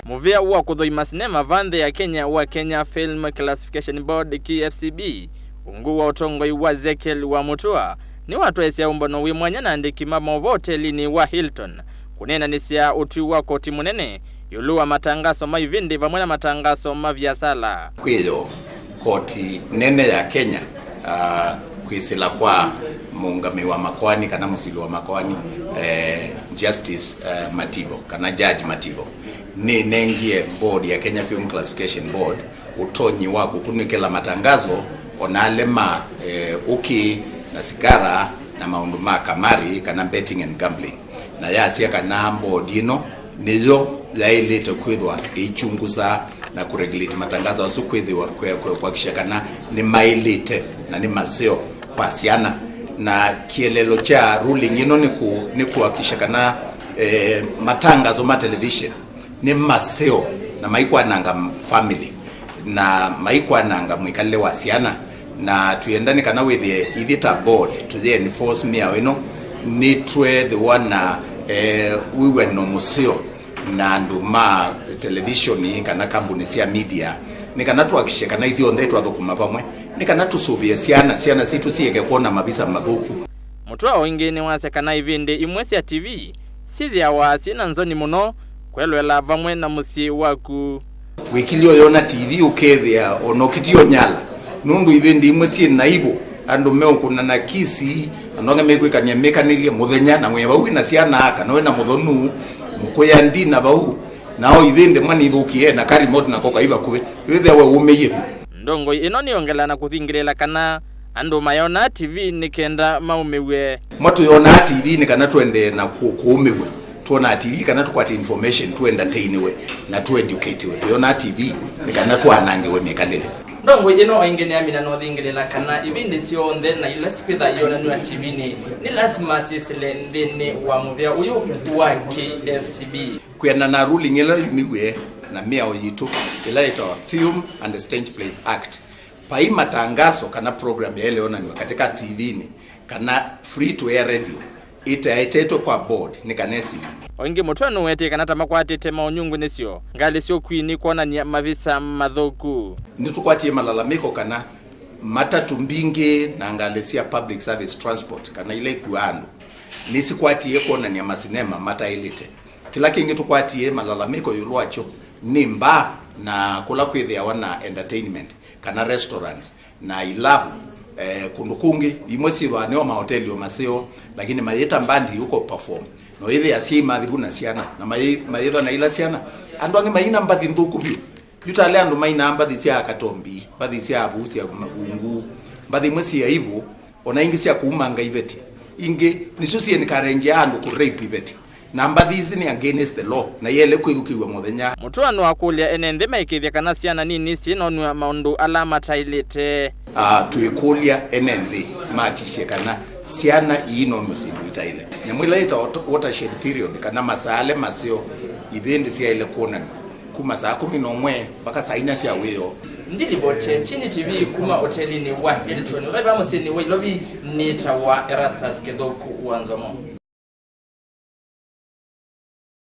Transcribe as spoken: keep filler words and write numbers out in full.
Mũvĩa wa kũthũima sinema va nthĩ ya Kenya wa Kenya Film Classification Board, K F C B, ungu wa ũtongoi wa Ezekiel wa Mutua, nĩwatwaĩsya ũmbano wĩ mwanya na andĩki ma maũvoo ũtelinĩ wa Hilton kũneenanĩsya ũtwi wa koti mũnene ĩũlũ wa matangaso ma ivĩndĩ vamwe na matangaso ma viasala. Kwĩyo koti nene ya Kenya, ah, kwĩsĩla kwa mũũngamĩi wa makoani kana mũsili wa makoani, eh, Justice, eh, Mativo kana Judge Mativo, nĩnengie board ya Kenya Film Classification Board ũtonyi wa kũkunĩkĩla matangazo ona ale ma, eh, ũkĩ na sigara na maũndũ ma kamari kana betting and gambling, na yasya kana board ĩno nĩyo yaĩlĩte kwĩthwa ĩichungusa na kũregulate matangazo asu kwĩthĩwa kwe- kwe- kuhakikisha kana nĩmaĩlĩte na nĩ maseo kwa syana. Na kĩeleelo kya ruling ĩno nĩ ku- nĩ kuhakikisha kana, eh, matangazo ma television nĩ maseo na maikwananga family na maikwananga mwĩkalĩle wa syana. Na twĩenda nĩ kana wĩthĩe ithyĩ ta board tũyĩ enforce mĩao ĩno, nĩtwethĩwa na, eh, wĩw'ano mũseo na andũ ma televishoni kana kambuni sya media, nĩ kana tuhakikishe kana ithyonthe twathũkũma vamwe nĩ kana tũsũvĩe syana, syana sitũ sieke kwona mavisa mathũku. Mũtũa o ĩngĩ nĩwasya kana ivĩndĩ imwe sya T V syĩthĩawa syĩ na nzoni mũno kwelwela vamwe na mũsyĩ waku. Wĩkilye ũyona T V ũkethĩa o na ũkĩtie ũnyala, nũndũ ivĩndĩ imwe syĩ na ivũ, andũ meũkũnana kisi, andũ angĩ mekwĩkany'a mĩkanĩlye mũthenya, na mwĩ vau wĩ na syana kana wĩ na mũthonu, mũkũya ndina vau, nao ivĩndĩ mwa nĩithũkie na ka remote nako kai vakuvĩ, wĩthĩa we ũmĩie vyũ. Ndongoi ĩno nĩyongelaa na kũthingĩlĩĩla kana andũ mayonaa T V nĩ kenda maũmĩw'e. Mwa tũyonaa T V nĩ kana tũendee na kũ- kũũmĩw'a. Twonaa T V kana tũkwate information, tũentertainiwe, na tũeducatiwe. Tũyonaa T V nĩ kana twanangĩwe mĩkalĩle. Ndongoi ĩno o ĩngĩ nĩyamina na ũthingĩlĩĩla kana ivĩndĩ syonthe na ila sikwĩtha ionanw'a T V-nĩ nĩ lasima syĩsĩle nthĩnĩ wa mũvĩa ũyũ wa K F C B. Kwĩanana na ruling ĩla yumiw'e na mĩao yitũ ĩla yĩtawa Film and Stage Plays Act, vai matangaso kana program yaĩle yonanw'a katika T V-nĩ kana free to air radio ĩtaetetwe kwa board nĩ kana ĩsinĩwe. O ĩngĩ, Mũtũa nũwetie kana ta makwatĩte maũnyungu nĩsyo ngalĩ sya ũkui nĩ kwonany'a mavisa mathũku. Nĩtũkwatie malalamiko kana matatũ mbingĩ na ngalĩ sya public service transport kana ila ikuaa andũ nĩsikwatie kwonany'a masinema mataĩlĩte. Kĩla kĩngĩ tũkwatie malalamiko ĩũlũ wakyo nĩ mbaa na kũla kwĩthĩawa na entertainment kana restaurants na ilavu, eh, kũndũ kũngĩ. Imwe syĩthwaa nĩo mahoteli o maseo, lakini mayĩta mbandi yũka perform. No ĩthĩa asyai mathi vu na syana, na mayĩ- mayĩthwa na ila syana, andũ angĩ maina mbathi nthũku vyũ. Yu ta ale andũ mainaa mbathi sya akatombi, mbathi sya avu sya mavungu, mbathi imwe syĩ aivu, o na ingĩ sya kũumanga iveti. Ingĩ nĩsyo syĩ encourage andũ kũ rape iveti. Na mbathi isu nĩ against the law, na iyaĩle kwĩthukĩĩw'a mũthenya. Mũtũa nũakũlya ene nthĩ maĩkĩĩthya kana syana nini syĩnonw'a maũndũ ala mataĩlĩte. Ah, twĩkũlya ene nthĩ mahakikishe kana syana iinonw'a syĩndũ itaĩle. Nyamũ ĩla yĩtawa watershed period, kana masaa ala maseo ivĩndĩ syaĩle kwonanw'a, kuma saa kũmi na ũmwe mpaka saa inya sya wĩoo. Ndilivote Chini T V kuma ũtelinĩ wa Hilton ũla wĩ vaa mũsyĩnĩ wa Ilovi, nĩtawa Erastus Kĩthũku wa Nzomo.